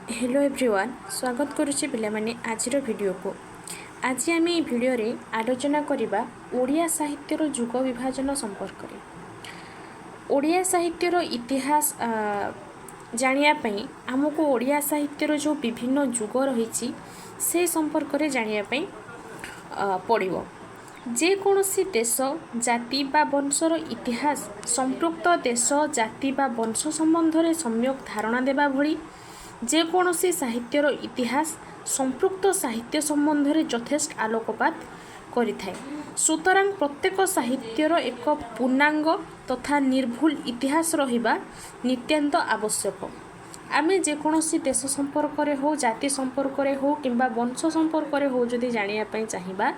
Hello everyone, ସ୍ୱାଗତ କରୁଛି ପିଲାମାନେ ଆଜିର ଭିଡ଼ିଓକୁ। ଆଜି ଆମେ ଏହି ଭିଡ଼ିଓରେ ଆଲୋଚନା କରିବା ଓଡ଼ିଆ ସାହିତ୍ୟର ଯୁଗ ବିଭାଜନ ସମ୍ପର୍କରେ। ଓଡ଼ିଆ ସାହିତ୍ୟର ଇତିହାସ ଜାଣିବା ପାଇଁ ଆମକୁ ଓଡ଼ିଆ ସାହିତ୍ୟର ଯେଉଁ ବିଭିନ୍ନ ଯୁଗ ରହିଛି, ସେ ସମ୍ପର୍କରେ ଜାଣିବା ପାଇଁ ପଡ଼ିବ। ଯେକୌଣସି ଦେଶ, ଜାତି ବା ବଂଶର ଇତିହାସ ସମ୍ପୃକ୍ତ ଦେଶ, ଜାତି ବା ବଂଶ ସମ୍ବନ୍ଧରେ ସମ୍ୟକ ଧାରଣା ଦେବା ଭଳି ଯେକୌଣସି ସାହିତ୍ୟର ଇତିହାସ ସମ୍ପୃକ୍ତ ସାହିତ୍ୟ ସମ୍ବନ୍ଧରେ ଯଥେଷ୍ଟ ଆଲୋକପାତ କରିଥାଏ। ସୁତରାଂ ପ୍ରତ୍ୟେକ ସାହିତ୍ୟର ଏକ ପୂର୍ଣ୍ଣାଙ୍ଗ ତଥା ନିର୍ଭୁଲ ଇତିହାସ ରହିବା ନିତ୍ୟାନ୍ତ ଆବଶ୍ୟକ। ଆମେ ଯେକୌଣସି ଦେଶ ସମ୍ପର୍କରେ ହେଉ, ଜାତି ସମ୍ପର୍କରେ ହେଉ କିମ୍ବା ବଂଶ ସମ୍ପର୍କରେ ହେଉ, ଯଦି ଜାଣିବା ପାଇଁ ଚାହିଁବା,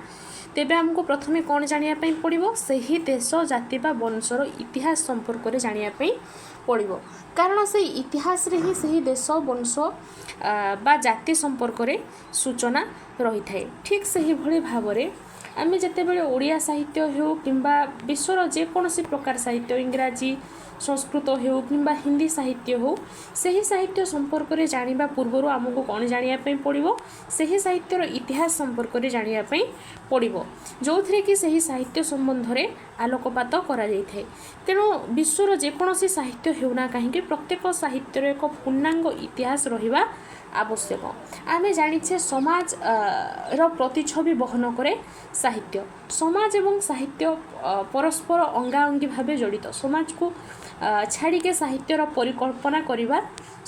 ତେବେ ଆମକୁ ପ୍ରଥମେ କ'ଣ ଜାଣିବା ପାଇଁ ପଡ଼ିବ? ସେହି ଦେଶ, ଜାତି ବା ବଂଶର ଇତିହାସ ସମ୍ପର୍କରେ ଜାଣିବା ପାଇଁ ପଡ଼ିବ। କାରଣ ସେଇ ଇତିହାସରେ ହିଁ ସେହି ଦେଶ, ବଂଶ ବା ଜାତି ସମ୍ପର୍କରେ ସୂଚନା ରହିଥାଏ। ଠିକ୍ ସେହିଭଳି ଭାବରେ ଆମେ ଯେତେବେଳେ ଓଡ଼ିଆ ସାହିତ୍ୟ ହେଉ କିମ୍ବା ବିଶ୍ୱର ଯେକୌଣସି ପ୍ରକାର ସାହିତ୍ୟ, ଇଂରାଜୀ, ସଂସ୍କୃତ ହେଉ କିମ୍ବା ହିନ୍ଦୀ ସାହିତ୍ୟ ହେଉ, ସେହି ସାହିତ୍ୟ ସମ୍ପର୍କରେ ଜାଣିବା ପୂର୍ବରୁ ଆମକୁ କ'ଣ ଜାଣିବା ପାଇଁ ପଡ଼ିବ? ସେହି ସାହିତ୍ୟର ଇତିହାସ ସମ୍ପର୍କରେ ଜାଣିବା ପାଇଁ ପଡ଼ିବ, ଯେଉଁଥିରେ କି ସେହି ସାହିତ୍ୟ ସମ୍ବନ୍ଧରେ ଆଲୋକପାତ କରାଯାଇଥାଏ। ତେଣୁ ବିଶ୍ୱର ଯେକୌଣସି ସାହିତ୍ୟ ହେଉନା କାହିଁକି, ପ୍ରତ୍ୟେକ ସାହିତ୍ୟର ଏକ ପୂର୍ଣ୍ଣାଙ୍ଗ ଇତିହାସ ରହିବା ଆବଶ୍ୟକ। ଆମେ ଜାଣିଛେ, ସମାଜ ର ପ୍ରତିଛବି ବହନ କରେ ସାହିତ୍ୟ। ସମାଜ ଏବଂ ସାହିତ୍ୟ ପରସ୍ପର ଅଙ୍ଗାଅଙ୍ଗୀ ଭାବେ ଜଡ଼ିତ। ସମାଜକୁ ଛାଡ଼ିକି ସାହିତ୍ୟର ପରିକଳ୍ପନା କରିବା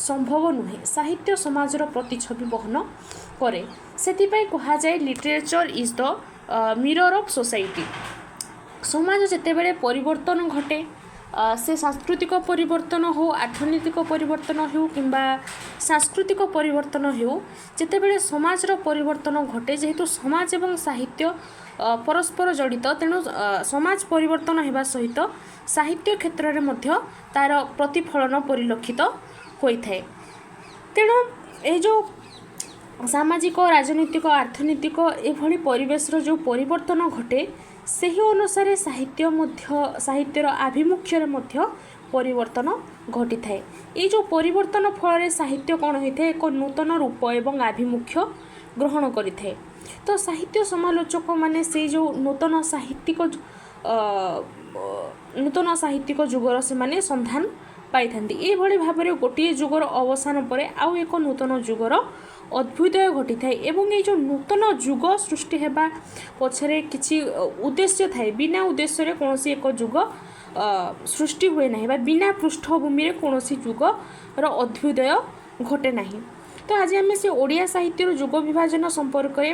ସମ୍ଭବ ନୁହେଁ। ସାହିତ୍ୟ ସମାଜର ପ୍ରତିଛବି ବହନ କରେ। ସେଥିପାଇଁ କୁହାଯାଏ, "Literature is the mirror of society." ସମାଜ ଯେତେବେଳେ ପରିବର୍ତ୍ତନ ଘଟେ, ସେ ସାଂସ୍କୃତିକ ପରିବର୍ତ୍ତନ ହେଉ, ଅର୍ଥନୈତିକ ପରିବର୍ତ୍ତନ ହେଉ କିମ୍ବା ସାଂସ୍କୃତିକ ପରିବର୍ତ୍ତନ ହେଉ, ଯେତେବେଳେ ସମାଜର ପରିବର୍ତ୍ତନ ଘଟେ, ଯେହେତୁ ସମାଜ ଏବଂ ସାହିତ୍ୟ ପରସ୍ପର ଜଡ଼ିତ, ତେଣୁ ସମାଜ ପରିବର୍ତ୍ତନ ହେବା ସହିତ ସାହିତ୍ୟ କ୍ଷେତ୍ରରେ ମଧ୍ୟ ତା'ର ପ୍ରତିଫଳନ ପରିଲକ୍ଷିତ ହୋଇଥାଏ। ତେଣୁ ଏଇ ଯେଉଁ ସାମାଜିକ, ରାଜନୈତିକ, ଅର୍ଥନୈତିକ ଏଭଳି ପରିବେଶର ଯେଉଁ ପରିବର୍ତ୍ତନ ଘଟେ, ସେହି ଅନୁସାରେ ସାହିତ୍ୟ ମଧ୍ୟ, ସାହିତ୍ୟର ଆଭିମୁଖ୍ୟରେ ମଧ୍ୟ ପରିବର୍ତ୍ତନ ଘଟିଥାଏ। ଏଇ ଯେଉଁ ପରିବର୍ତ୍ତନ ଫଳରେ ସାହିତ୍ୟ କ'ଣ ହୋଇଥାଏ? ଏକ ନୂତନ ରୂପ ଏବଂ ଆଭିମୁଖ୍ୟ ଗ୍ରହଣ କରିଥାଏ। ତ ସାହିତ୍ୟ ସମାଲୋଚକମାନେ ସେଇ ଯେଉଁ ନୂତନ ସାହିତ୍ୟିକ ଯୁଗର ସେମାନେ ସନ୍ଧାନ ପାଇଥାନ୍ତି। ଏଇଭଳି ଭାବରେ ଗୋଟିଏ ଯୁଗର ଅବସାନ ପରେ ଆଉ ଏକ ନୂତନ ଯୁଗର ଅଭ୍ୟୁଦୟ ଘଟିଥାଏ ଏବଂ ଏଇ ଯେଉଁ ନୂତନ ଯୁଗ ସୃଷ୍ଟି ହେବା ପଛରେ କିଛି ଉଦ୍ଦେଶ୍ୟ ଥାଏ। ବିନା ଉଦ୍ଦେଶ୍ୟରେ କୌଣସି ଏକ ଯୁଗ ସୃଷ୍ଟି ହୁଏ ନାହିଁ ବା ବିନା ପୃଷ୍ଠଭୂମିରେ କୌଣସି ଯୁଗର ଅଭ୍ୟୁଦୟ ଘଟେ ନାହିଁ। ତ ଆଜି ଆମେ ସେ ଓଡ଼ିଆ ସାହିତ୍ୟର ଯୁଗ ବିଭାଜନ ସମ୍ପର୍କରେ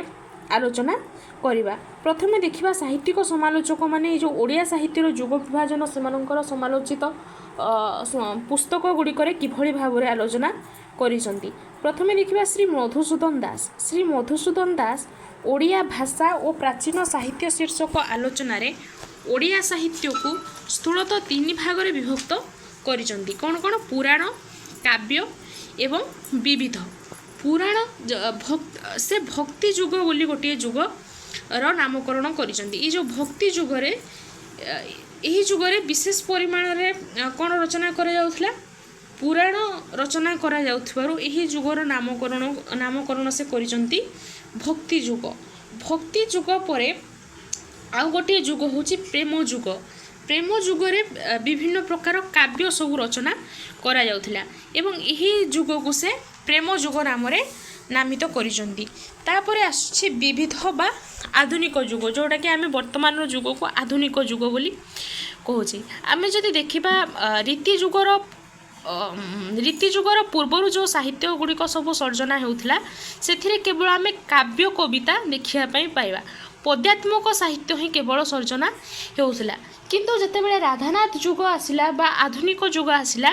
ଆଲୋଚନା କରିବା। ପ୍ରଥମେ ଦେଖିବା, ସାହିତ୍ୟିକ ସମାଲୋଚକମାନେ ଏଇ ଯେଉଁ ଓଡ଼ିଆ ସାହିତ୍ୟର ଯୁଗ ବିଭାଜନ ସେମାନଙ୍କର ସମାଲୋଚିତ ପୁସ୍ତକ ଗୁଡ଼ିକରେ କିଭଳି ଭାବରେ ଆଲୋଚନା କରିଛନ୍ତି। ପ୍ରଥମେ ଦେଖିବା ଶ୍ରୀ ମଧୁସୂଦନ ଦାସ। ଶ୍ରୀ ମଧୁସୂଦନ ଦାସ ଓଡ଼ିଆ ଭାଷା ଓ ପ୍ରାଚୀନ ସାହିତ୍ୟ ଶୀର୍ଷକ ଆଲୋଚନାରେ ଓଡ଼ିଆ ସାହିତ୍ୟକୁ ସ୍ଥୂଳତଃ ତିନି ଭାଗରେ ବିଭକ୍ତ କରିଛନ୍ତି। କ'ଣ କ'ଣ? ପୁରାଣ, କାବ୍ୟ ଏବଂ ବିବିଧ। ପୁରାଣ, ସେ ଭକ୍ତି ଯୁଗ ବୋଲି ଗୋଟିଏ ଯୁଗର ନାମକରଣ କରିଛନ୍ତି। ଏଇ ଯେଉଁ ଭକ୍ତି ଯୁଗରେ, ଏହି ଯୁଗରେ ବିଶେଷ ପରିମାଣରେ କ'ଣ ରଚନା କରାଯାଉଥିଲା? ପୁରାଣ ରଚନା କରାଯାଉଥିବାରୁ ଏହି ଯୁଗର ନାମକରଣ ସେ କରିଛନ୍ତି ଭକ୍ତି ଯୁଗ। ଭକ୍ତି ଯୁଗ ପରେ ଆଉ ଗୋଟିଏ ଯୁଗ ହେଉଛି ପ୍ରେମ ଯୁଗ। ପ୍ରେମ ଯୁଗରେ ବିଭିନ୍ନ ପ୍ରକାର କାବ୍ୟ ସବୁ ରଚନା କରାଯାଉଥିଲା ଏବଂ ଏହି ଯୁଗକୁ ସେ ପ୍ରେମ ଯୁଗ ନାମରେ ନାମିତ କରିଛନ୍ତି। ତାପରେ ଆସୁଛି ବିବିଧ ବା ଆଧୁନିକ ଯୁଗ, ଯେଉଁଟାକି ଆମେ ବର୍ତ୍ତମାନର ଯୁଗକୁ ଆଧୁନିକ ଯୁଗ ବୋଲି କହୁଛେ। ଆମେ ଯଦି ଦେଖିବା, ରୀତି ଯୁଗର ପୂର୍ବରୁ ଯେଉଁ ସାହିତ୍ୟ ଗୁଡ଼ିକ ସବୁ ସର୍ଜନା ହେଉଥିଲା, ସେଥିରେ କେବଳ ଆମେ କାବ୍ୟ କବିତା ଦେଖିବା ପାଇଁ ପାଇବା। ପଦ୍ୟାତ୍ମକ ସାହିତ୍ୟ ହିଁ କେବଳ ସର୍ଜନା ହେଉଥିଲା। କିନ୍ତୁ ଯେତେବେଳେ ରାଧାନାଥ ଯୁଗ ଆସିଲା ବା ଆଧୁନିକ ଯୁଗ ଆସିଲା,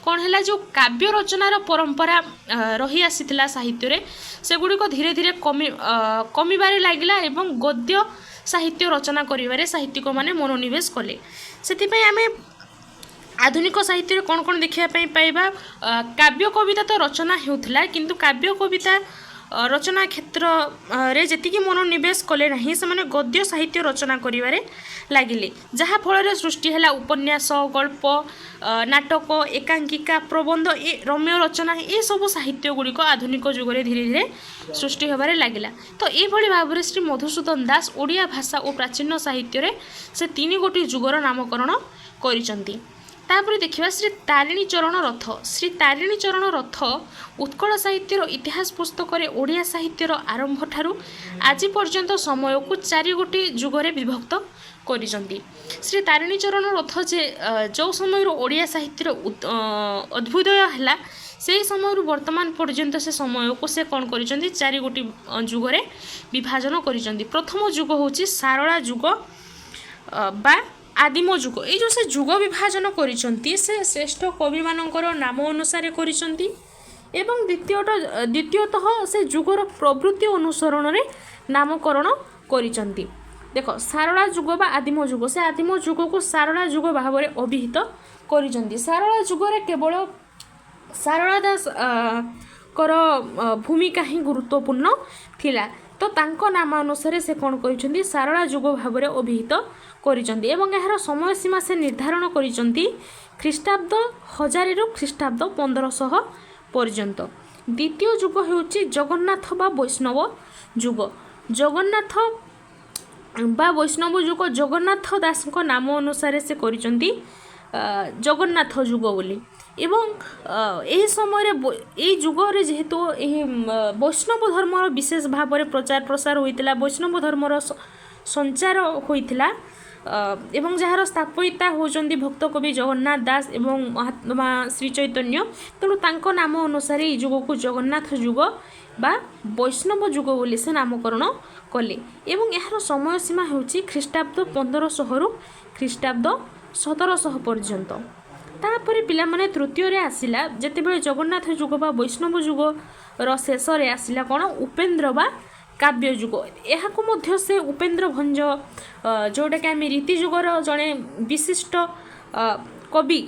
କ'ଣ ହେଲା? ଯେଉଁ କାବ୍ୟ ରଚନାର ପରମ୍ପରା ରହି ଆସିଥିଲା ସାହିତ୍ୟରେ, ସେଗୁଡ଼ିକ ଧୀରେ ଧୀରେ କମିବାରେ ଲାଗିଲା ଏବଂ ଗଦ୍ୟ ସାହିତ୍ୟ ରଚନା କରିବାରେ ସାହିତ୍ୟିକମାନେ ମନୋନିବେଶ କଲେ। ସେଥିପାଇଁ ଆମେ ଆଧୁନିକ ସାହିତ୍ୟରେ କ'ଣ କ'ଣ ଦେଖିବା ପାଇଁ ପାଇବା? କାବ୍ୟ କବିତା ତ ରଚନା ହେଉଥିଲା, କିନ୍ତୁ କାବ୍ୟ କବିତା ରଚନା କ୍ଷେତ୍ରରେ ଯେତିକି ମନୋନିବେଶ କଲେ ନାହିଁ, ସେମାନେ ଗଦ୍ୟ ସାହିତ୍ୟ ରଚନା କରିବାରେ ଲାଗିଲେ, ଯାହାଫଳରେ ସୃଷ୍ଟି ହେଲା ଉପନ୍ୟାସ, ଗଳ୍ପ, ନାଟକ, ଏକାଙ୍କିକା, ପ୍ରବନ୍ଧ, ଏ ରମ୍ୟ ରଚନା। ଏସବୁ ସାହିତ୍ୟ ଗୁଡ଼ିକ ଆଧୁନିକ ଯୁଗରେ ଧୀରେ ଧୀରେ ସୃଷ୍ଟି ହେବାରେ ଲାଗିଲା। ତ ଏଇଭଳି ଭାବରେ ଶ୍ରୀ ମଧୁସୂଦନ ଦାସ ଓଡ଼ିଆ ଭାଷା ଓ ପ୍ରାଚୀନ ସାହିତ୍ୟରେ ସେ ତିନି ଗୋଟି ଯୁଗର ନାମକରଣ କରିଛନ୍ତି। ତାପରେ ଦେଖିବା ଶ୍ରୀ ତାରିଣୀ ଚରଣ ରଥ। ଶ୍ରୀ ତାରିଣୀ ଚରଣ ରଥ ଉତ୍କଳ ସାହିତ୍ୟର ଇତିହାସ ପୁସ୍ତକରେ ଓଡ଼ିଆ ସାହିତ୍ୟର ଆରମ୍ଭଠାରୁ ଆଜି ପର୍ଯ୍ୟନ୍ତ ସମୟକୁ ଚାରି ଗୋଟି ଯୁଗରେ ବିଭକ୍ତ କରିଛନ୍ତି। ଶ୍ରୀ ତାରିଣୀ ଚରଣ ରଥ ଯେ ଯେଉଁ ସମୟରୁ ଓଡ଼ିଆ ସାହିତ୍ୟର ଅଦ୍ଭୁଦୟ ହେଲା, ସେହି ସମୟରୁ ବର୍ତ୍ତମାନ ପର୍ଯ୍ୟନ୍ତ ସେ ସମୟକୁ ସେ କ'ଣ କରିଛନ୍ତି? ଚାରି ଗୋଟି ଯୁଗରେ ବିଭାଜନ କରିଛନ୍ତି। ପ୍ରଥମ ଯୁଗ ହେଉଛି ସାରଳା ଯୁଗ ବା ଆଦିମ ଯୁଗ। ଏଇ ଯେଉଁ ସେ ଯୁଗ ବିଭାଜନ କରିଛନ୍ତି, ସେ ଶ୍ରେଷ୍ଠ କବିମାନଙ୍କର ନାମ ଅନୁସାରେ କରିଛନ୍ତି ଏବଂ ଦ୍ୱିତୀୟତଃ ସେ ଯୁଗର ପ୍ରବୃତ୍ତି ଅନୁସରଣରେ ନାମକରଣ କରିଛନ୍ତି। ଦେଖ, ସାରଳା ଯୁଗ ବା ଆଦିମ ଯୁଗ, ସେ ଆଦିମ ଯୁଗକୁ ସାରଳା ଯୁଗ ଭାବରେ ଅଭିହିତ କରିଛନ୍ତି। ସାରଳା ଯୁଗରେ କେବଳ ସାରଳା ଦାସଙ୍କର ଭୂମିକା ହିଁ ଗୁରୁତ୍ୱପୂର୍ଣ୍ଣ ଥିଲା। ତ ତାଙ୍କ ନାମ ଅନୁସାରେ ସେ କ'ଣ କରିଛନ୍ତି? ସାରଳା ଯୁଗ ଭାବରେ ଅଭିହିତ କରିଛନ୍ତି ଏବଂ ଏହାର ସମୟ ସୀମା ସେ ନିର୍ଦ୍ଧାରଣ କରିଛନ୍ତି ଖ୍ରୀଷ୍ଟାବ୍ଦ 1000ରୁ ଖ୍ରୀଷ୍ଟାବ୍ଦ 1500 ପର୍ଯ୍ୟନ୍ତ। ଦ୍ୱିତୀୟ ଯୁଗ ହେଉଛି ଜଗନ୍ନାଥ ବା ବୈଷ୍ଣବ ଯୁଗ। ଜଗନ୍ନାଥ ବା ବୈଷ୍ଣବ ଯୁଗ, ଜଗନ୍ନାଥ ଦାସଙ୍କ ନାମ ଅନୁସାରେ ସେ କରିଛନ୍ତି ଜଗନ୍ନାଥ ଯୁଗ ବୋଲି। ଏବଂ ଏହି ସମୟରେ, ଏଇ ଯୁଗରେ ଯେହେତୁ ଏହି ବୈଷ୍ଣବ ଧର୍ମର ବିଶେଷ ଭାବରେ ପ୍ରଚାର ପ୍ରସାର ହୋଇଥିଲା, ବୈଷ୍ଣବ ଧର୍ମର ସଞ୍ଚାର ହୋଇଥିଲା ଏବଂ ଯାହାର ସ୍ଥାପୟିତା ହେଉଛନ୍ତି ଭକ୍ତକବି ଜଗନ୍ନାଥ ଦାସ ଏବଂ ମହାତ୍ମା ଶ୍ରୀ ଚୈତନ୍ୟ, ତେଣୁ ତାଙ୍କ ନାମ ଅନୁସାରେ ଏଇ ଯୁଗକୁ ଜଗନ୍ନାଥ ଯୁଗ ବା ବୈଷ୍ଣବ ଯୁଗ ବୋଲି ସେ ନାମକରଣ କଲେ ଏବଂ ଏହାର ସମୟ ସୀମା ହେଉଛି ଖ୍ରୀଷ୍ଟାବ୍ଦ 1500ରୁ ଖ୍ରୀଷ୍ଟାବ୍ଦ 1700 ପର୍ଯ୍ୟନ୍ତ। ତାପରେ ପିଲାମାନେ, ତୃତୀୟରେ ଆସିଲା, ଯେତେବେଳେ ଜଗନ୍ନାଥ ଯୁଗ ବା ବୈଷ୍ଣବ ଯୁଗର ଶେଷରେ ଆସିଲା କ'ଣ? ଉପେନ୍ଦ୍ର ବା କାବ୍ୟ ଯୁଗ। ଏହାକୁ ମଧ୍ୟ ସେ ଉପେନ୍ଦ୍ର ଭଞ୍ଜ, ଯେଉଁଟାକି ଆମେ ରୀତି ଯୁଗର ଜଣେ ବିଶିଷ୍ଟ କବି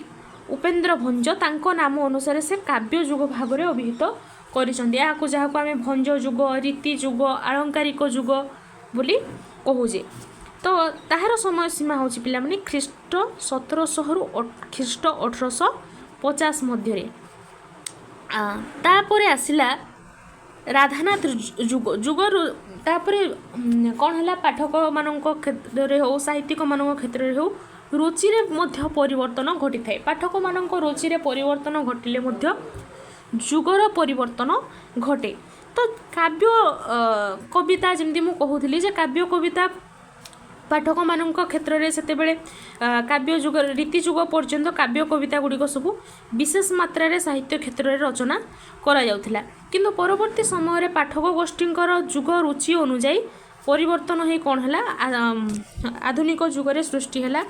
ଉପେନ୍ଦ୍ର ଭଞ୍ଜ, ତାଙ୍କ ନାମ ଅନୁସାରେ ସେ କାବ୍ୟ ଯୁଗ ଭାବରେ ଅଭିହିତ କରିଛନ୍ତି ଏହାକୁ, ଯାହାକୁ ଆମେ ଭଞ୍ଜ ଯୁଗ, ରୀତି ଯୁଗ, ଆଳଙ୍କାରିକ ଯୁଗ ବୋଲି କହୁଛେ। ତ ତାହାର ସମୟ ସୀମା ହେଉଛି ପିଲାମାନେ, ଖ୍ରୀଷ୍ଟ 1700ରୁ ଖ୍ରୀଷ୍ଟ 1850 ମଧ୍ୟରେ। ତାପରେ ଆସିଲା ରାଧାନାଥ ଯୁଗ। ଯୁଗରୁ ତାପରେ କ'ଣ ହେଲା? ପାଠକମାନଙ୍କ କ୍ଷେତ୍ରରେ ହେଉ, ସାହିତ୍ୟିକମାନଙ୍କ କ୍ଷେତ୍ରରେ ହେଉ, ରୁଚିରେ ମଧ୍ୟ ପରିବର୍ତ୍ତନ ଘଟିଥାଏ। ପାଠକମାନଙ୍କ ରୁଚିରେ ପରିବର୍ତ୍ତନ ଘଟିଲେ ମଧ୍ୟ ଯୁଗର ପରିବର୍ତ୍ତନ ଘଟେ। ତ କାବ୍ୟ କବିତା, ଯେମିତି ମୁଁ କହୁଥିଲି ଯେ କାବ୍ୟ କବିତା ପାଠକମାନଙ୍କ କ୍ଷେତ୍ରରେ ସେତେବେଳେ କାବ୍ୟ ଯୁଗ, ରୀତି ଯୁଗ ପର୍ଯ୍ୟନ୍ତ କାବ୍ୟ କବିତା ଗୁଡ଼ିକ ସବୁ ବିଶେଷ ମାତ୍ରାରେ ସାହିତ୍ୟ କ୍ଷେତ୍ରରେ ରଚନା କରାଯାଉଥିଲା। କିନ୍ତୁ ପରବର୍ତ୍ତୀ ସମୟରେ ପାଠକ ଗୋଷ୍ଠୀଙ୍କର ଯୁଗ ରୁଚି ଅନୁଯାୟୀ ପରିବର୍ତ୍ତନ ହେଇ କ'ଣ ହେଲା? ଆଧୁନିକ ଯୁଗରେ ସୃଷ୍ଟି ହେଲା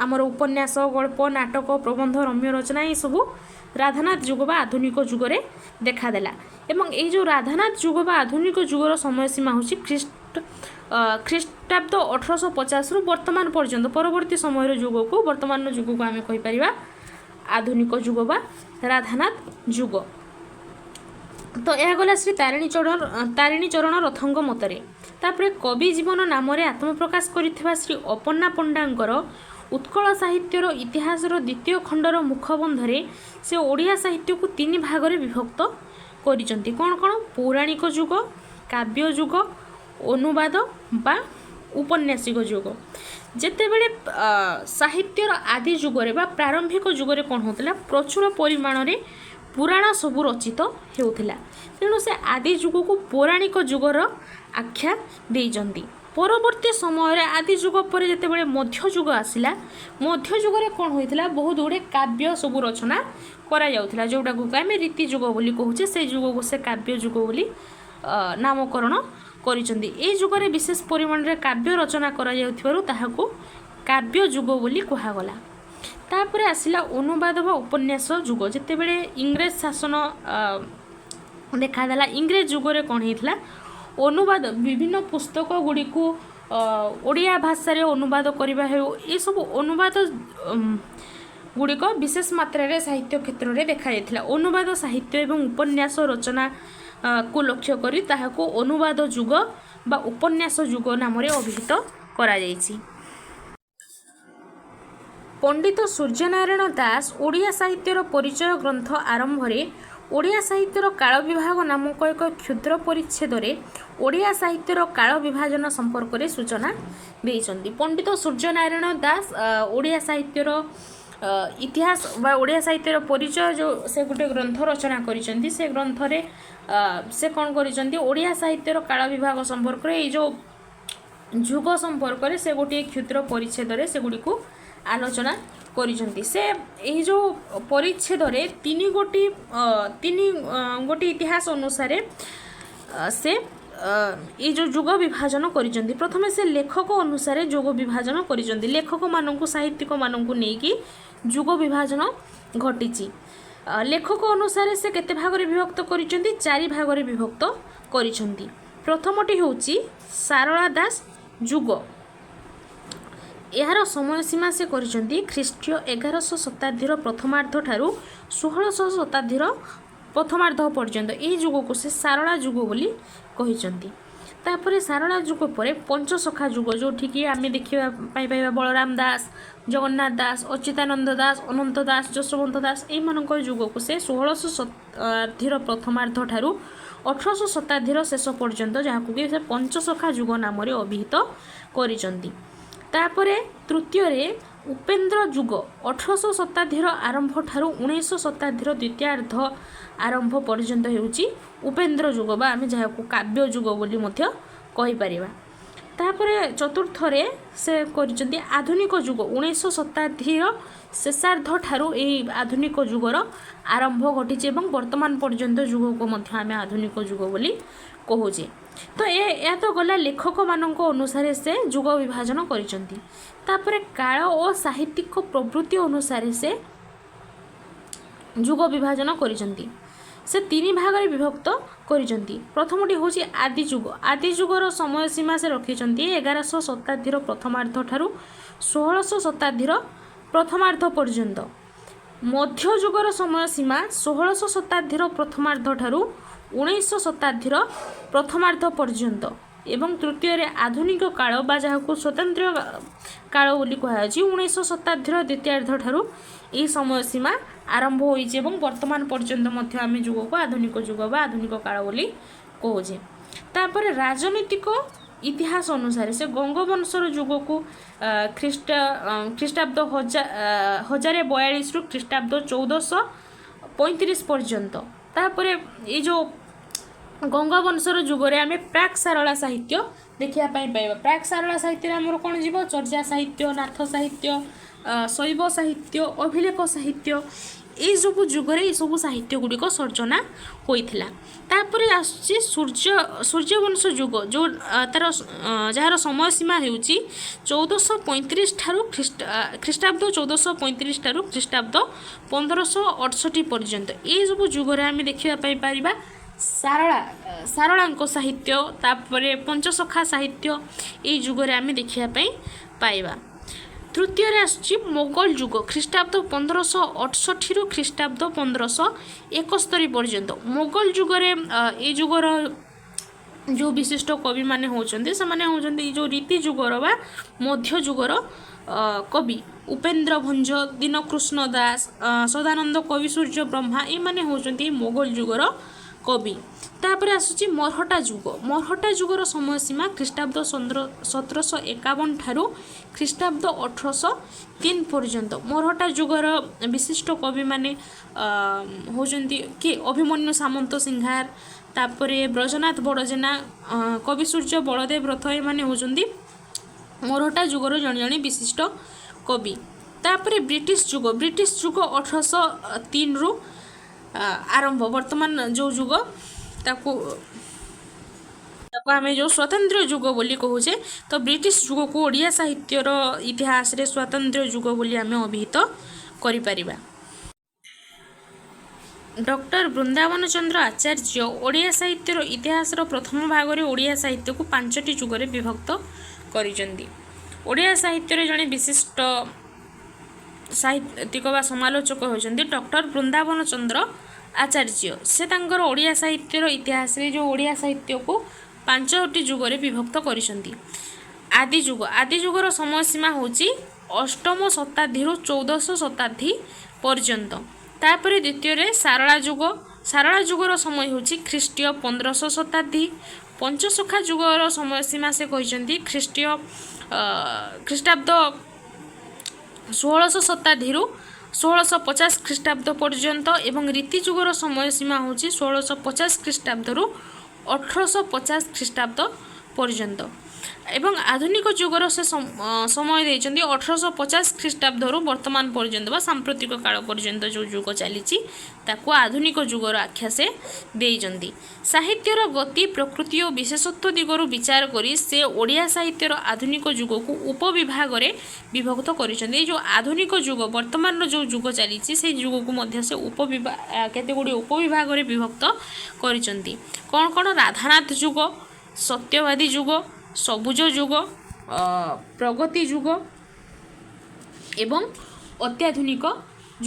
ଆମର ଉପନ୍ୟାସ, ଗଳ୍ପ, ନାଟକ, ପ୍ରବନ୍ଧ, ରମ୍ୟ ରଚନା। ଏସବୁ ରାଧାନାଥ ଯୁଗ ବା ଆଧୁନିକ ଯୁଗରେ ଦେଖାଦେଲା ଏବଂ ଏଇ ଯେଉଁ ରାଧାନାଥ ଯୁଗ ବା ଆଧୁନିକ ଯୁଗର ସମୟ ସୀମା ହେଉଛି ଖ୍ରୀଷ୍ଟାବ୍ଦ 1850ରୁ ବର୍ତ୍ତମାନ ପର୍ଯ୍ୟନ୍ତ। ପରବର୍ତ୍ତୀ ସମୟର ଯୁଗକୁ, ବର୍ତ୍ତମାନର ଯୁଗକୁ ଆମେ କହିପାରିବା ଆଧୁନିକ ଯୁଗ ବା ରାଧାନାଥ ଯୁଗ। ତ ଏହା ଗଲା ଶ୍ରୀ ତାରିଣୀ ଚରଣ ରଥଙ୍କ ମତରେ। ତାପରେ କବି ଜୀବନ ନାମରେ ଆତ୍ମପ୍ରକାଶ କରିଥିବା ଶ୍ରୀ ଅପର୍ଣ୍ଣା ପଣ୍ଡାଙ୍କର ଉତ୍କଳ ସାହିତ୍ୟର ଇତିହାସର ଦ୍ୱିତୀୟ ଖଣ୍ଡର ମୁଖବନ୍ଧରେ ସେ ଓଡ଼ିଆ ସାହିତ୍ୟକୁ ତିନି ଭାଗରେ ବିଭକ୍ତ କରିଛନ୍ତି। କ'ଣ କ'ଣ? ପୌରାଣିକ ଯୁଗ, କାବ୍ୟ ଯୁଗ, ଅନୁବାଦ ବା ଉପନ୍ୟାସିକ ଯୁଗ। ଯେତେବେଳେ ସାହିତ୍ୟର ଆଦି ଯୁଗରେ ବା ପ୍ରାରମ୍ଭିକ ଯୁଗରେ କ'ଣ ହେଉଥିଲା? ପ୍ରଚୁର ପରିମାଣରେ ପୁରାଣ ସବୁ ରଚିତ ହେଉଥିଲା। ତେଣୁ ସେ ଆଦି ଯୁଗକୁ ପୌରାଣିକ ଯୁଗର ଆଖ୍ୟା ଦେଇଛନ୍ତି। ପରବର୍ତ୍ତୀ ସମୟରେ, ଆଦି ଯୁଗ ପରେ ଯେତେବେଳେ ମଧ୍ୟଯୁଗ ଆସିଲା, ମଧ୍ୟଯୁଗରେ କ'ଣ ହୋଇଥିଲା? ବହୁତ ଗୁଡ଼ିଏ କାବ୍ୟ ସବୁ ରଚନା କରାଯାଉଥିଲା, ଯେଉଁଟାକୁ ଆମେ ରୀତି ଯୁଗ ବୋଲି କହୁଛେ। ସେଇ ଯୁଗକୁ ସେ କାବ୍ୟ ଯୁଗ ବୋଲି ନାମକରଣ କରିଛନ୍ତି। ଏଇ ଯୁଗରେ ବିଶେଷ ପରିମାଣରେ କାବ୍ୟ ରଚନା କରାଯାଉଥିବାରୁ ତାହାକୁ କାବ୍ୟ ଯୁଗ ବୋଲି କୁହାଗଲା। ତାପରେ ଆସିଲା ଅନୁବାଦ ବା ଉପନ୍ୟାସ ଯୁଗ। ଯେତେବେଳେ ଇଂରେଜ ଶାସନ ଦେଖାଦେଲା, ଇଂରେଜ ଯୁଗରେ କ'ଣ ହେଇଥିଲା? ଅନୁବାଦ, ବିଭିନ୍ନ ପୁସ୍ତକ ଗୁଡ଼ିକୁ ଓଡ଼ିଆ ଭାଷାରେ ଅନୁବାଦ କରିବା ହେଉ, ଏସବୁ ଅନୁବାଦ ଗୁଡ଼ିକ ବିଶେଷ ମାତ୍ରାରେ ସାହିତ୍ୟ କ୍ଷେତ୍ରରେ ଦେଖାଯାଇଥିଲା। ଅନୁବାଦ ସାହିତ୍ୟ ଏବଂ ଉପନ୍ୟାସ ରଚନା କୁ ଲକ୍ଷ୍ୟ କରି ତାହାକୁ ଅନୁବାଦ ଯୁଗ ବା ଉପନ୍ୟାସ ଯୁଗ ନାମରେ ଅଭିହିତ କରାଯାଇଛି। ପଣ୍ଡିତ ସୂର୍ଯ୍ୟନାରାୟଣ ଦାଶ ଓଡ଼ିଆ ସାହିତ୍ୟର ପରିଚୟ ଗ୍ରନ୍ଥ ଆରମ୍ଭରେ ଓଡ଼ିଆ ସାହିତ୍ୟର କାଳ ବିଭାଗ ନାମକ ଏକ କ୍ଷୁଦ୍ର ପରିଚ୍ଛେଦରେ ଓଡ଼ିଆ ସାହିତ୍ୟର କାଳ ବିଭାଜନ ସମ୍ପର୍କରେ ସୂଚନା ଦେଇଛନ୍ତି। ପଣ୍ଡିତ ସୂର୍ଯ୍ୟନାରାୟଣ ଦାସ ଓଡ଼ିଆ ସାହିତ୍ୟର ଇତିହାସ ବା ଓଡ଼ିଆ ସାହିତ୍ୟର ପରିଚୟ ଯେଉଁ ସେ ଗୋଟେ ଗ୍ରନ୍ଥ ରଚନା କରିଛନ୍ତି, ସେ ଗ୍ରନ୍ଥରେ ସେ କ'ଣ କରିଛନ୍ତି? ଓଡ଼ିଆ ସାହିତ୍ୟର କାଳ ବିଭାଗ ସମ୍ପର୍କରେ, ଏଇ ଯେଉଁ ଯୁଗ ସମ୍ପର୍କରେ ସେ ଗୋଟିଏ କ୍ଷୁଦ୍ର ପରିଚ୍ଛେଦରେ ସେଗୁଡ଼ିକୁ ଆଲୋଚନା କରିଛନ୍ତି। ସେ ଏହି ଯେଉଁ ପରିଚ୍ଛେଦରେ ତିନି ଗୋଟି ଇତିହାସ ଅନୁସାରେ ସେ ଏଇ ଯେଉଁ ଯୁଗ ବିଭାଜନ କରିଛନ୍ତି। ପ୍ରଥମେ ସେ ଲେଖକ ଅନୁସାରେ ଯୁଗ ବିଭାଜନ କରିଛନ୍ତି। ଲେଖକମାନଙ୍କୁ, ସାହିତ୍ୟିକମାନଙ୍କୁ ନେଇକି ଯୁଗ ବିଭାଜନ ଘଟିଛି। ଲେଖକ ଅନୁସାରେ ସେ କେତେ ଭାଗରେ ବିଭକ୍ତ କରିଛନ୍ତି? ଚାରି ଭାଗରେ ବିଭକ୍ତ କରିଛନ୍ତି। ପ୍ରଥମଟି ହେଉଛି ସାରଳା ଦାସ ଯୁଗ। ଏହାର ସମୟ ସୀମା ସେ କରିଛନ୍ତି ଖ୍ରୀଷ୍ଟୀୟ 11ଶହ ଶତାବ୍ଦୀର ପ୍ରଥମାର୍ଦ୍ଧ ଠାରୁ 16ଶହ ଶତାବ୍ଦୀର ପ୍ରଥମାର୍ଦ୍ଧ ପର୍ଯ୍ୟନ୍ତ। ଏହି ଯୁଗକୁ ସେ ସାରଳା ଯୁଗ ବୋଲି କହିଛନ୍ତି। ତାପରେ ସାରଳା ଯୁଗ ପରେ ପଞ୍ଚସଖା ଯୁଗ, ଯେଉଁଠିକି ଆମେ ଦେଖିବା ପାଇଁ ପାଇବା ବଳରାମ ଦାସ, ଜଗନ୍ନାଥ ଦାସ, ଅଚ୍ୟୁତାନନ୍ଦ ଦାସ, ଅନନ୍ତ ଦାସ, ଯଶୋବନ୍ତ ଦାସ। ଏଇମାନଙ୍କ ଯୁଗକୁ ସେ 16ଶହ ଶତାବ୍ଦୀର ପ୍ରଥମାର୍ଦ୍ଧ ଠାରୁ 18ଶହ ଶତାବ୍ଦୀର ଶେଷ ପର୍ଯ୍ୟନ୍ତ, ଯାହାକୁ କି ସେ ପଞ୍ଚସଖା ଯୁଗ ନାମରେ ଅଭିହିତ କରିଛନ୍ତି। ତାପରେ ତୃତୀୟରେ ଉପେନ୍ଦ୍ର ଯୁଗ, 18ଶହ ଶତାବ୍ଦୀର ଆରମ୍ଭ ଠାରୁ 19ଶହ ଶତାବ୍ଦୀର ଦ୍ୱିତୀୟାର୍ଦ୍ଧ ଆରମ୍ଭ ପର୍ଯ୍ୟନ୍ତ ହେଉଛି ଉପେନ୍ଦ୍ର ଯୁଗ ବା ଆମେ ଯାହାକୁ କାବ୍ୟ ଯୁଗ ବୋଲି ମଧ୍ୟ କହିପାରିବା। ତାପରେ ଚତୁର୍ଥରେ ସେ କରିଛନ୍ତି ଆଧୁନିକ ଯୁଗ। 19ଶହ ଶତାବ୍ଦୀର ଶେଷାର୍ଦ୍ଧ ଠାରୁ ଏଇ ଆଧୁନିକ ଯୁଗର ଆରମ୍ଭ ଘଟିଛି ଏବଂ ବର୍ତ୍ତମାନ ପର୍ଯ୍ୟନ୍ତ ଯୁଗକୁ ମଧ୍ୟ ଆମେ ଆଧୁନିକ ଯୁଗ ବୋଲି କହୁଛେ। ତ ଏହା ତ ଗଲା, ଲେଖକମାନଙ୍କ ଅନୁସାରେ ସେ ଯୁଗ ବିଭାଜନ କରିଛନ୍ତି। ତାପରେ କାଳ ଓ ସାହିତ୍ୟିକ ପ୍ରବୃତ୍ତି ଅନୁସାରେ ସେ ଯୁଗ ବିଭାଜନ କରିଛନ୍ତି। ସେ ତିନି ଭାଗରେ ବିଭକ୍ତ କରିଛନ୍ତି। ପ୍ରଥମଟି ହେଉଛି ଆଦି ଯୁଗ। ଆଦି ଯୁଗର ସମୟ ସୀମା ସେ ରଖିଛନ୍ତି 11ଶହ ଶତାବ୍ଦୀର ପ୍ରଥମାର୍ଦ୍ଧ ଠାରୁ 16ଶହ ଶତାବ୍ଦୀର ପ୍ରଥମାର୍ଦ୍ଧ ପର୍ଯ୍ୟନ୍ତ। ମଧ୍ୟଯୁଗର ସମୟ ସୀମା 16ଶହ ଶତାବ୍ଦୀର ପ୍ରଥମାର୍ଦ୍ଧ ଠାରୁ 19ଶହ ଶତାବ୍ଦୀର ପ୍ରଥମାର୍ଦ୍ଧ ପର୍ଯ୍ୟନ୍ତ ଏବଂ ତୃତୀୟରେ ଆଧୁନିକ କାଳ ବା ଯାହାକୁ ସ୍ୱତନ୍ତ୍ର କାଳ ବୋଲି କୁହାଯାଉଛି, 19ଶହ ଶତାବ୍ଦୀର ଦ୍ୱିତୀୟାର୍ଦ୍ଧ ଠାରୁ ଏହି ସମୟ ସୀମା ଆରମ୍ଭ ହୋଇଛି ଏବଂ ବର୍ତ୍ତମାନ ପର୍ଯ୍ୟନ୍ତ ମଧ୍ୟ ଆମେ ଯୁଗକୁ ଆଧୁନିକ ଯୁଗ ବା ଆଧୁନିକ କାଳ ବୋଲି କହୁଛେ। ତାପରେ ରାଜନୈତିକ ଇତିହାସ ଅନୁସାରେ ସେ ଗଙ୍ଗବଂଶର ଯୁଗକୁ ଖ୍ରୀଷ୍ଟାବ୍ଦ 1042ରୁ ଖ୍ରୀଷ୍ଟାବ୍ଦ 1435 ପର୍ଯ୍ୟନ୍ତ। ତାପରେ ଏଇ ଯେଉଁ ଗଙ୍ଗବଂଶର ଯୁଗରେ ଆମେ ପ୍ରାକ୍ ସାରଳା ସାହିତ୍ୟ ଦେଖିବା ପାଇଁ ପାଇବା। ପ୍ରାକ୍ ସାରଳା ସାହିତ୍ୟରେ ଆମର କ'ଣ ଯିବ? ଚର୍ଯା ସାହିତ୍ୟ, ନାଥ ସାହିତ୍ୟ, ଶୈବ ସାହିତ୍ୟ, ଅଭିଲେଖ ସାହିତ୍ୟ। ଏଇସବୁ ଯୁଗରେ ଏଇସବୁ ସାହିତ୍ୟ ଗୁଡ଼ିକ ସର୍ଜନା ହୋଇଥିଲା। ତାପରେ ଆସୁଛି ସୂର୍ଯ୍ୟବଂଶ ଯୁଗ, ଯେଉଁ ତାର ଯାହାର ସମୟ ସୀମା ହେଉଛି 1435 ଠାରୁ ଖ୍ରୀଷ୍ଟାବ୍ଦ 1435 ଠାରୁ ଖ୍ରୀଷ୍ଟାବ୍ଦ 1568 ପର୍ଯ୍ୟନ୍ତ। ଏଇସବୁ ଯୁଗରେ ଆମେ ଦେଖିବା ପାଇଁ ପାରିବା ସାରଳାଙ୍କ ସାହିତ୍ୟ, ତାପରେ ପଞ୍ଚସଖା ସାହିତ୍ୟ ଏଇ ଯୁଗରେ ଆମେ ଦେଖିବା ପାଇଁ ପାଇବା। ତୃତୀୟରେ ଆସୁଛି ମୋଗଲ ଯୁଗ, ଖ୍ରୀଷ୍ଟାବ୍ଦ 1568ରୁ ଖ୍ରୀଷ୍ଟାବ୍ଦ 1571 ପର୍ଯ୍ୟନ୍ତ। ମୋଗଲ ଯୁଗରେ ଏଇ ଯୁଗର ଯେଉଁ ବିଶିଷ୍ଟ କବିମାନେ ହେଉଛନ୍ତି, ସେମାନେ ହେଉଛନ୍ତି ଏଇ ଯେଉଁ ରୀତି ଯୁଗର ବା ମଧ୍ୟଯୁଗର କବି ଉପେନ୍ଦ୍ର ଭଞ୍ଜ, ଦୀନକୃଷ୍ଣ ଦାସ, ସଦାନନ୍ଦ କବିସୂର୍ଯ୍ୟ ବ୍ରହ୍ମା। ଏମାନେ ହେଉଛନ୍ତି ମୋଗଲ ଯୁଗର କବି। ତାପରେ ଆସୁଛି ମରହଟ୍ଟା ଯୁଗ। ମରହଟ୍ଟା ଯୁଗର ସମୟ ସୀମା ଖ୍ରୀଷ୍ଟାବ୍ଦ 1751 ଠାରୁ ଖ୍ରୀଷ୍ଟାବ୍ଦ 1803 ପର୍ଯ୍ୟନ୍ତ। ମରହଟ୍ଟା ଯୁଗର ବିଶିଷ୍ଟ କବିମାନେ ହେଉଛନ୍ତି କିଏ? ଅଭିମନ୍ୟୁ ସାମନ୍ତ ସିଂହାର, ତାପରେ ବ୍ରଜନାଥ ବଡ଼ଜେନା, କବିସୂର୍ଯ୍ୟ ବଳଦେବ ରଥ। ଏମାନେ ହେଉଛନ୍ତି ମରହଟ୍ଟା ଯୁଗର ଜଣେ ଜଣେ ବିଶିଷ୍ଟ କବି। ତାପରେ ବ୍ରିଟିଶ ଯୁଗ। ବ୍ରିଟିଶ ଯୁଗ 1803ରୁ ଆରମ୍ଭ। ବର୍ତ୍ତମାନ ଯେଉଁ ଯୁଗ, ତାକୁ ଆମେ ଯେଉଁ ସ୍ୱାତନ୍ତ୍ର୍ୟ ଯୁଗ ବୋଲି କହୁଛେ। ତ ବ୍ରିଟିଶ ଯୁଗକୁ ଓଡ଼ିଆ ସାହିତ୍ୟର ଇତିହାସରେ ସ୍ୱାତନ୍ତ୍ର୍ୟ ଯୁଗ ବୋଲି ଆମେ ଅଭିହିତ କରିପାରିବା। ଡକ୍ଟର ବୃନ୍ଦାବନ ଚନ୍ଦ୍ର ଆଚାର୍ଯ୍ୟ ଓଡ଼ିଆ ସାହିତ୍ୟର ଇତିହାସର ପ୍ରଥମ ଭାଗରେ ଓଡ଼ିଆ ସାହିତ୍ୟକୁ ପାଞ୍ଚଟି ଯୁଗରେ ବିଭକ୍ତ କରିଛନ୍ତି। ଓଡ଼ିଆ ସାହିତ୍ୟରେ ଜଣେ ବିଶିଷ୍ଟ ସାହିତ୍ୟିକ ବା ସମାଲୋଚକ ହେଉଛନ୍ତି ଡକ୍ଟର ବୃନ୍ଦାବନ ଚନ୍ଦ୍ର ଆଚାର୍ଯ୍ୟ। ସେ ତାଙ୍କର ଓଡ଼ିଆ ସାହିତ୍ୟର ଇତିହାସରେ ଯେଉଁ ଓଡ଼ିଆ ସାହିତ୍ୟକୁ 5ଟି ଯୁଗରେ ବିଭକ୍ତ କରିଛନ୍ତି। ଆଦି ଯୁଗ, ଆଦି ଯୁଗର ସମୟ ସୀମା ହେଉଛି ଅଷ୍ଟମ ଶତାବ୍ଦୀରୁ 1400 ଶତାବ୍ଦୀ ପର୍ଯ୍ୟନ୍ତ। ତାପରେ ଦ୍ୱିତୀୟରେ ସାରଳା ଯୁଗ। ସାରଳା ଯୁଗର ସମୟ ହେଉଛି ଖ୍ରୀଷ୍ଟୀୟ 1500 ଶତାବ୍ଦୀ। ପଞ୍ଚସଖା ଯୁଗର ସମୟ ସୀମା ସେ କହିଛନ୍ତି ଖ୍ରୀଷ୍ଟାବ୍ଦ 1600 ଶତାବ୍ଦୀରୁ 1650 ଖ୍ରୀଷ୍ଟାବ୍ଦ ପର୍ଯ୍ୟନ୍ତ ଏବଂ ରୀତି ଯୁଗର ସମୟ ସୀମା ହେଉଛି 1650 ଖ୍ରୀଷ୍ଟାବ୍ଦରୁ 1850 ଖ୍ରୀଷ୍ଟାବ୍ଦ ପର୍ଯ୍ୟନ୍ତ ଏବଂ ଆଧୁନିକ ଯୁଗର ସେ ସମୟ ଦେଇଛନ୍ତି 1850 ଖ୍ରୀଷ୍ଟାବ୍ଦରୁ ବର୍ତ୍ତମାନ ପର୍ଯ୍ୟନ୍ତ ବା ସାମ୍ପ୍ରତିକ କାଳ ପର୍ଯ୍ୟନ୍ତ ଯେଉଁ ଯୁଗ ଚାଲିଛି, ତାକୁ ଆଧୁନିକ ଯୁଗର ଆଖ୍ୟା ସେ ଦେଇଛନ୍ତି। ସାହିତ୍ୟର ଗତି, ପ୍ରକୃତି ଓ ବିଶେଷତ୍ୱ ଦିଗରୁ ବିଚାର କରି ସେ ଓଡ଼ିଆ ସାହିତ୍ୟର ଆଧୁନିକ ଯୁଗକୁ ଉପବିଭାଗରେ ବିଭକ୍ତ କରିଛନ୍ତି। ଏଇ ଯେଉଁ ଆଧୁନିକ ଯୁଗ, ବର୍ତ୍ତମାନର ଯେଉଁ ଯୁଗ ଚାଲିଛି, ସେଇ ଯୁଗକୁ ମଧ୍ୟ ସେ କେତେ ଗୁଡ଼ିଏ ଉପବିଭାଗରେ ବିଭକ୍ତ କରିଛନ୍ତି। କ'ଣ କ'ଣ? ରାଧାନାଥ ଯୁଗ, ସତ୍ୟବାଦୀ ଯୁଗ, ସବୁଜ ଯୁଗ, ପ୍ରଗତି ଯୁଗ ଏବଂ ଅତ୍ୟାଧୁନିକ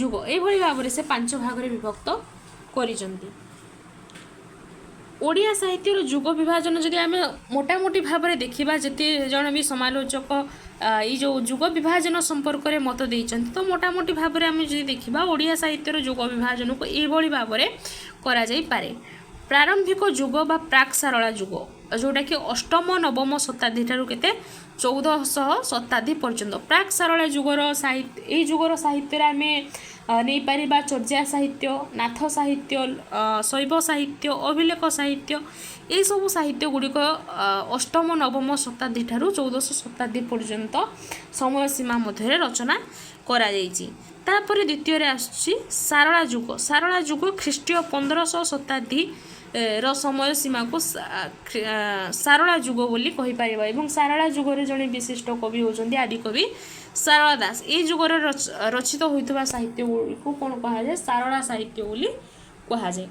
ଯୁଗ। ଏଇଭଳି ଭାବରେ ସେ 5 ଭାଗରେ ବିଭକ୍ତ କରିଛନ୍ତି। ଓଡ଼ିଆ ସାହିତ୍ୟର ଯୁଗ ବିଭାଜନ ଯଦି ଆମେ ମୋଟାମୋଟି ଭାବରେ ଦେଖିବା, ଯେତେ ଜଣ ବି ସମାଲୋଚକ ଏଇ ଯେଉଁ ଯୁଗ ବିଭାଜନ ସମ୍ପର୍କରେ ମତ ଦେଇଛନ୍ତି, ତ ମୋଟାମୋଟି ଭାବରେ ଆମେ ଯଦି ଦେଖିବା, ଓଡ଼ିଆ ସାହିତ୍ୟର ଯୁଗ ବିଭାଜନକୁ ଏଇଭଳି ଭାବରେ କରାଯାଇପାରେ। ପ୍ରାରମ୍ଭିକ ଯୁଗ ବା ପ୍ରାକ୍ ସାରଳା ଯୁଗ, ଯେଉଁଟାକି ଅଷ୍ଟମ ନବମ ଶତାବ୍ଦୀ ଠାରୁ କେତେ 1400 ଶତାବ୍ଦୀ ପର୍ଯ୍ୟନ୍ତ। ପ୍ରାକ୍ ସାରଳା ଯୁଗର ସାହିତ୍ୟ, ଏଇ ଯୁଗର ସାହିତ୍ୟରେ ଆମେ ନେଇପାରିବା ଚର୍ଯ୍ୟା ସାହିତ୍ୟ, ନାଥ ସାହିତ୍ୟ, ଶୈବ ସାହିତ୍ୟ, ଅଭିଲେଖ ସାହିତ୍ୟ। ଏଇସବୁ ସାହିତ୍ୟ ଗୁଡ଼ିକ ଅଷ୍ଟମ ନବମ ଶତାବ୍ଦୀ ଠାରୁ 1400 ଶତାବ୍ଦୀ ପର୍ଯ୍ୟନ୍ତ ସମୟ ସୀମା ମଧ୍ୟରେ ରଚନା କରାଯାଇଛି। ତାପରେ ଦ୍ୱିତୀୟରେ ଆସୁଛି ସାରଳା ଯୁଗ। ସାରଳା ଯୁଗ ଖ୍ରୀଷ୍ଟୀୟ 1500 ଶତାବ୍ଦୀ ର ସମୟ ସୀମାକୁ ସାରଳା ଯୁଗ ବୋଲି କହିପାରିବା ଏବଂ ସାରଳା ଯୁଗରେ ଜଣେ ବିଶିଷ୍ଟ କବି ହେଉଛନ୍ତି ଆଦିକବି ସାରଳା ଦାସ। ଏଇ ଯୁଗରେ ରଚିତ ହୋଇଥିବା ସାହିତ୍ୟ ଗୁଡ଼ିକୁ କ'ଣ କୁହାଯାଏ? ସାରଳା ସାହିତ୍ୟ ବୋଲି କୁହାଯାଏ।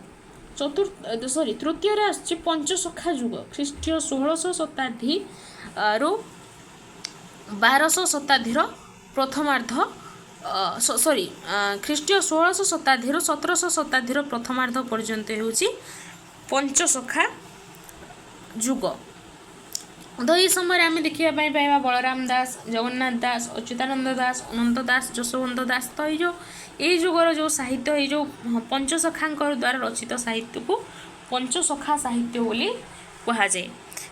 ଚତୁର୍ଥ, ସରି, ତୃତୀୟରେ ଆସୁଛି ପଞ୍ଚସଖା ଯୁଗ, ଖ୍ରୀଷ୍ଟୀୟ 1600 ଶତାବ୍ଦୀ ରୁ 1200 ଶତାବ୍ଦୀର ପ୍ରଥମାର୍ଦ୍ଧ, ସରି, ଖ୍ରୀଷ୍ଟୀୟ 1600 ଶତାବ୍ଦୀରୁ 1700 ଶତାବ୍ଦୀର ପ୍ରଥମାର୍ଦ୍ଧ ପର୍ଯ୍ୟନ୍ତ ହେଉଛି ପଞ୍ଚସଖା ଯୁଗ। ତ ଏହି ସମୟରେ ଆମେ ଦେଖିବା ପାଇଁ ପାଇବା ବଳରାମ ଦାସ, ଜଗନ୍ନାଥ ଦାସ, ଅଚ୍ୟୁତାନନ୍ଦ ଦାସ, ଅନନ୍ତ ଦାସ, ଯଶୋବନ୍ତ ଦାସ। ତ ଏଇ ଯୁଗର ଯେଉଁ ସାହିତ୍ୟ, ଏଇ ଯେଉଁ ପଞ୍ଚସଖାଙ୍କ ଦ୍ୱାରା ରଚିତ ସାହିତ୍ୟକୁ ପଞ୍ଚସଖା ସାହିତ୍ୟ ବୋଲି କୁହାଯାଏ।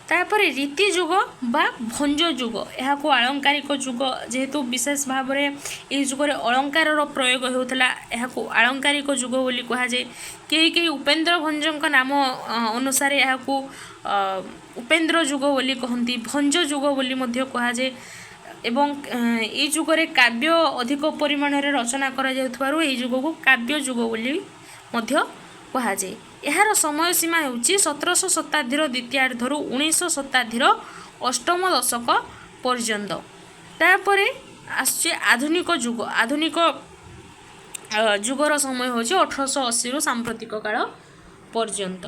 ତାପରେ ରୀତି ଯୁଗ ବା ଭଞ୍ଜ ଯୁଗ। ଏହାକୁ ଆଳଙ୍କାରିକ ଯୁଗ, ଯେହେତୁ ବିଶେଷ ଭାବରେ ଏହି ଯୁଗରେ ଅଳଙ୍କାରର ପ୍ରୟୋଗ ହେଉଥିଲା, ଏହାକୁ ଆଳଙ୍କାରିକ ଯୁଗ ବୋଲି କୁହାଯାଏ। କେହି କେହି ଉପେନ୍ଦ୍ର ଭଞ୍ଜଙ୍କ ନାମ ଅନୁସାରେ ଏହାକୁ ଉପେନ୍ଦ୍ର ଯୁଗ ବୋଲି କହନ୍ତି, ଭଞ୍ଜ ଯୁଗ ବୋଲି ମଧ୍ୟ କୁହାଯାଏ ଏବଂ ଏଇ ଯୁଗରେ କାବ୍ୟ ଅଧିକ ପରିମାଣରେ ରଚନା କରାଯାଉଥିବାରୁ ଏହି ଯୁଗକୁ କାବ୍ୟ ଯୁଗ ବୋଲି ମଧ୍ୟ କୁହାଯାଏ। ଏହାର ସମୟ ସୀମା ହେଉଛି 1700 ଶତାବ୍ଦୀର ଦ୍ୱିତୀୟାର୍ଦ୍ଧରୁ 1900 ଶତାବ୍ଦୀର ଅଷ୍ଟମ ଦଶକ ପର୍ଯ୍ୟନ୍ତ। ତାପରେ ଆସୁଛି ଆଧୁନିକ ଯୁଗ। ଆଧୁନିକ ଯୁଗର ସମୟ ହେଉଛି 1880ରୁ ସାମ୍ପ୍ରତିକ କାଳ ପର୍ଯ୍ୟନ୍ତ।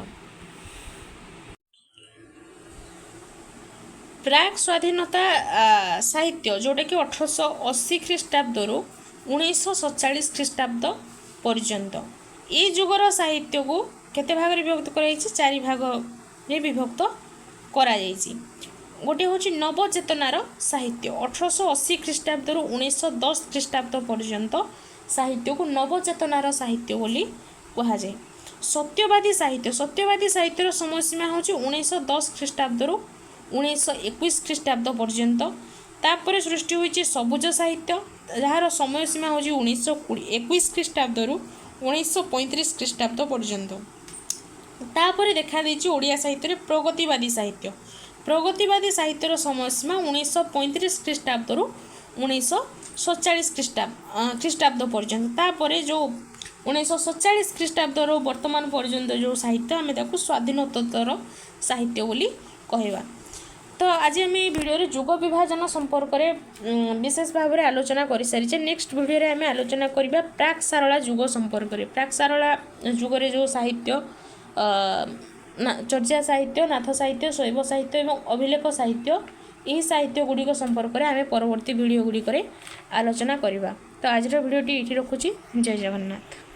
ପ୍ରାକ୍ ସ୍ୱାଧୀନତା ସାହିତ୍ୟ, ଯେଉଁଟାକି 1880 ଖ୍ରୀଷ୍ଟାବ୍ଦରୁ 1947 ଖ୍ରୀଷ୍ଟାବ୍ଦ ପର୍ଯ୍ୟନ୍ତ। ଏଇ ଯୁଗର ସାହିତ୍ୟକୁ କେତେ ଭାଗରେ ବିଭକ୍ତ କରାଯାଇଛି? ଚାରି ଭାଗରେ ବିଭକ୍ତ କରାଯାଇଛି। ଗୋଟିଏ ହେଉଛି ନବଚେତନାର ସାହିତ୍ୟ। 1880 ଖ୍ରୀଷ୍ଟାବ୍ଦରୁ 1910 ଖ୍ରୀଷ୍ଟାବ୍ଦ ପର୍ଯ୍ୟନ୍ତ ସାହିତ୍ୟକୁ ନବଚେତନାର ସାହିତ୍ୟ ବୋଲି କୁହାଯାଏ। ସତ୍ୟବାଦୀ ସାହିତ୍ୟ। ସତ୍ୟବାଦୀ ସାହିତ୍ୟର ସମୟସୀମା ହେଉଛି 1910 ଖ୍ରୀଷ୍ଟାବ୍ଦରୁ 1921 ଖ୍ରୀଷ୍ଟାବ୍ଦ ପର୍ଯ୍ୟନ୍ତ। ତାପରେ ସୃଷ୍ଟି ହୋଇଛି ସବୁଜ ସାହିତ୍ୟ, ଯାହାର ସମୟସୀମା ହେଉଛି 1921 ଖ୍ରୀଷ୍ଟାବ୍ଦରୁ 1935 ଖ୍ରୀଷ୍ଟାବ୍ଦ ପର୍ଯ୍ୟନ୍ତ। ତାପରେ ଦେଖାଦେଇଛି ଓଡ଼ିଆ ସାହିତ୍ୟରେ ପ୍ରଗତିବାଦୀ ସାହିତ୍ୟ। ପ୍ରଗତିବାଦୀ ସାହିତ୍ୟର ସମୟସୀମା 1935 ଖ୍ରୀଷ୍ଟାବ୍ଦରୁ 1947 ଖ୍ରୀଷ୍ଟାବ୍ଦ ପର୍ଯ୍ୟନ୍ତ। ତାପରେ ଯେଉଁ 1947 ଖ୍ରୀଷ୍ଟାବ୍ଦରୁ ବର୍ତ୍ତମାନ ପର୍ଯ୍ୟନ୍ତ ଯେଉଁ ସାହିତ୍ୟ, ଆମେ ତାକୁ ସ୍ୱାଧୀନୋତ୍ତର ସାହିତ୍ୟ ବୋଲି କହିବା। ତ ଆଜି ଆମେ ଏଇ ଭିଡ଼ିଓରେ ଯୁଗ ବିଭାଜନ ସମ୍ପର୍କରେ ବିଶେଷ ଭାବରେ ଆଲୋଚନା କରିସାରିଛେ। ନେକ୍ସଟ ଭିଡ଼ିଓରେ ଆମେ ଆଲୋଚନା କରିବା ପ୍ରାକ୍ ସାରଳା ଯୁଗ ସମ୍ପର୍କରେ। ପ୍ରାକ୍ ସାରଳା ଯୁଗରେ ଯେଉଁ ସାହିତ୍ୟ ନା ଚର୍ଯ୍ୟା ସାହିତ୍ୟ, ନାଥ ସାହିତ୍ୟ, ଶୈବ ସାହିତ୍ୟ ଏବଂ ଅଭିଲେଖ ସାହିତ୍ୟ, ଏହି ସାହିତ୍ୟ ଗୁଡ଼ିକ ସମ୍ପର୍କରେ ଆମେ ପରବର୍ତ୍ତୀ ଭିଡ଼ିଓ ଗୁଡ଼ିକରେ ଆଲୋଚନା କରିବା। ତ ଆଜିର ଭିଡ଼ିଓଟି ଏଇଠି ରଖୁଛି। ଜୟ ଜଗନ୍ନାଥ।